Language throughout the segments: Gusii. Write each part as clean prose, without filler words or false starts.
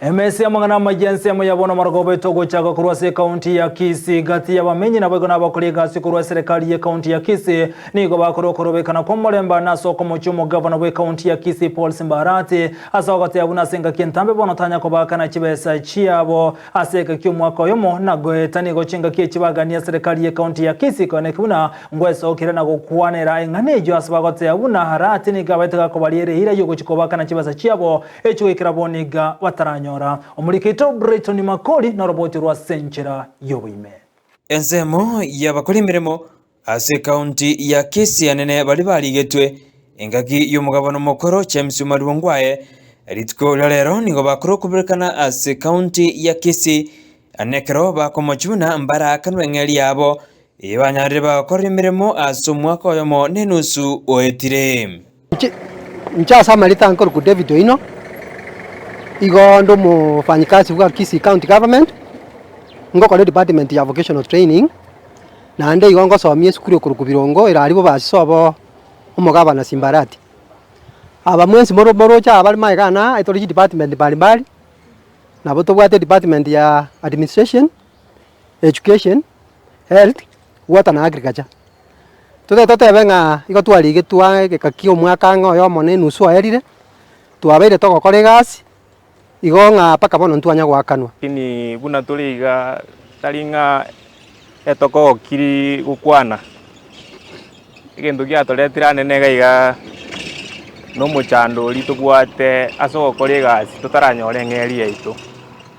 Emesa y'amang'ana amaya ensemo ya bono marogoba etogochaka korwa ase ekaunti ya Kisii gati y'abamenyi naboigo nabakori egasi korwa eserekari y'ekaunti ya Kisii nigo bakora okorobekana kw'omorembe na ase okomochia omogavana bw'ekaunti ya Kisii Paul Simba Arati ase ogoteba buna ase engaki entambe bono tanya kobaakana chibesa chiabo ase ekeki omwaka oyomo na goeta nigo chingaki echi bagania eserekari y'ekaunti ya Kisii koeneki buna ngwesokire na gokwanera eng'ana eyio ase bagoteba buna Arati nigo abaete gakobariera eira y'ogochia kobaakana chibesa chiabo Echio goikera bono iga bataranyora omoriko oito Brighton Makori noroboti rwa ase enchera y'oboime. Ensemo y'abakori emeremo ase ekaunti ya Kisii anene baria barigetwe engaki y'omogabana omokoro James Omari Ongwae rituko ria rero nigo bakora okoberekana ase ekaunti ya Kisii ane ekero bakomochia buna mbaraakanwe eng'eria yabo eye banyarire bagokora emeremo ase omwaka oyomo na enusu oetire. Inche ase amarita nkorokwa David Oino, igo nde omofanyikazi bwa Kisii County Government, ngokora edepartment ya vocational training, naende igo ngosomia esukuru ekorokwa Birongo ere aria bobasi sobo omogabana Simbarati. Aba mwensi moro moroche aba bare magega aa etore chidepartment mbalimbali, nabo tobwate edepartment ya administration, education, health, water na agriculture. Tote totebe ng'a igo twarigetwe ang'e egeka kia omwaka ang'e oyomo na enusu oerire, twabeire togokora egasi, igo ng'a mpaka bono ntwanya goakanwa. Lakini buna tore iga tari ng'a etokogokiri gokwana, egento giatoretire anene iga iga na omochando oria tobwate ase ogokora egasi totaranyora eng'eria yaito.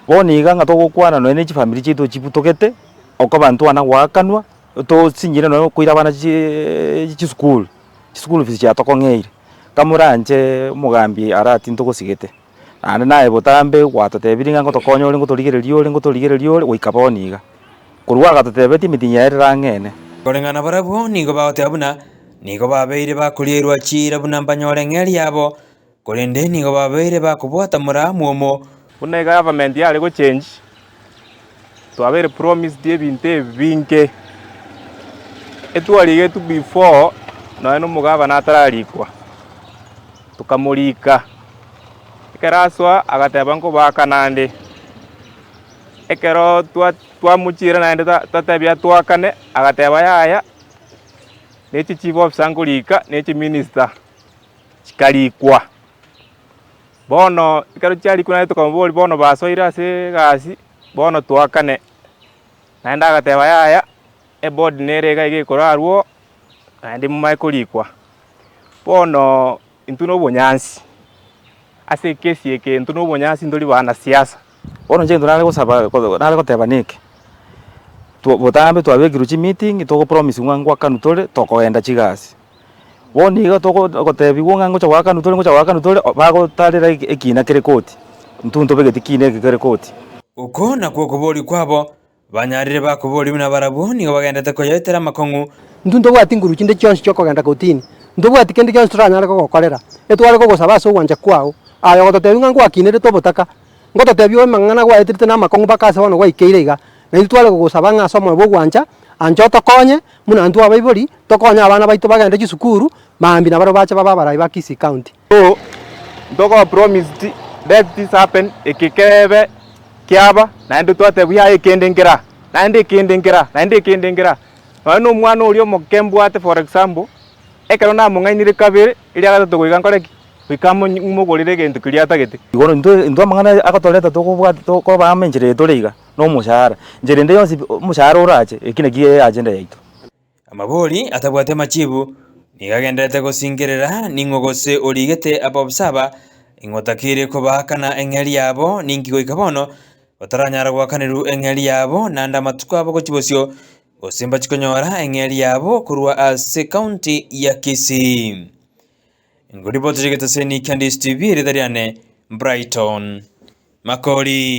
Bono iga ng'a togokwana nonye na chifamiri chiaito chibutogete, okoba ntwana goakanwa. Tosinyire nonya koira abana chisukuru, chisukuru fees chiatokong'eire, kamoranche omogambi Arati ntogosigete, naende naye botambe gwatotebirie ng'a ngotokonya ore ngotorigereria ore ngotorigereria ore goika bono iga. Korwa agatotebetie emitinyi yaye rero ang'e ene. Koreng'ana barabwo nigo bagoteba buna nigo babeire bakorierwa chiira buna mbanyore eng'eria yabo, korende nigo babeire bakobwata moramwomo. Buna egovernment yare gochange, twabeire promised ebinto ebinge, etwarigetwe before nonya na omogabana atararikwa, tokamorika, ekero asoa agateba nkobaaka naende, ekero twa twamochiire naende ta tatebia twakane, agateba yaya, ne chichief officer nkorika, ne chiminister chikarikwa. Bono ekero chiarikwa naende tokamoboria bono basoire ase egasi, bono toakane. Naende agateba yaya, eboard nere iga iga ekorarwa oo, naende momanye korikwa. Bono intwe na obonyansi, ase ekesi eke intwe na obonyansi ntori banasiasa. Bono inche egento nare gosaba nare goteba neke, botambe twabekirwe chimeeting togopromise ng'a ngwakanwa tore tokogenda chigasi. Bono iga togotebiwa ng'a ngocha goakanwa tore ngocha goakanwa tore, bagotarera ekina kere koti, intwe ntobegeti kina eke kere koti. Oko nakwo okoboria kwabo, banyarire bakoboria buna barabwo nigo bagenderete koyaetera amakong'u. Intwe ntobwati nguru chinde chionsi chi'okogenda kotini, ntobwati kende gionsi toranyare gogokorera, etware kogosaba ase ogwancha kwao. Aye ogototebia ng'a ngwakinerete obotaka, ngototebia amang'ana gwaeterete namakong'u mpaka ase bono gwaikeire iga, na intwe tware kogosaba ng'a ase omoyo bw'ogwancha, ancha otokonye, buna intwe abaibori, tokonye abana baito bagende chisukuru, mambia nabarabwo bache babe abarai ba Kisii County. So, ntokoba promised let this happen, eke kebe kiaba, naende twatebwa yaya ekende nkera, naende ekende nkera, naende ekende nkera. Nonye na omwana oria omoke mbwate for example, ekero namong'ainire kabere, eria gatato goika nkore ki? Goika mogorere egento keria atagete. Igoro intwe intwe amang'ana agotoreta tokobwati tokoba amo enchera eye tore iga, na omoshahara. Enchera ende yonsi pi omoshahara orache, eki naki eagenda yaito. Amabori atabwati amachibu nigo agendererete gosingerera ning'o gose origete abaofisa aba ing'otakeire kobaakana eng'eria yabo ninki goika bono bataranyara goakanerwa eng'eria yabo naende amatuko abo gochia bosio gose mbachie konyora eng'eria yabo korwa ase county ya Kisii. Ngoriboti rigeteseni kia Ndisi TV, erieta riane Brighton Makori.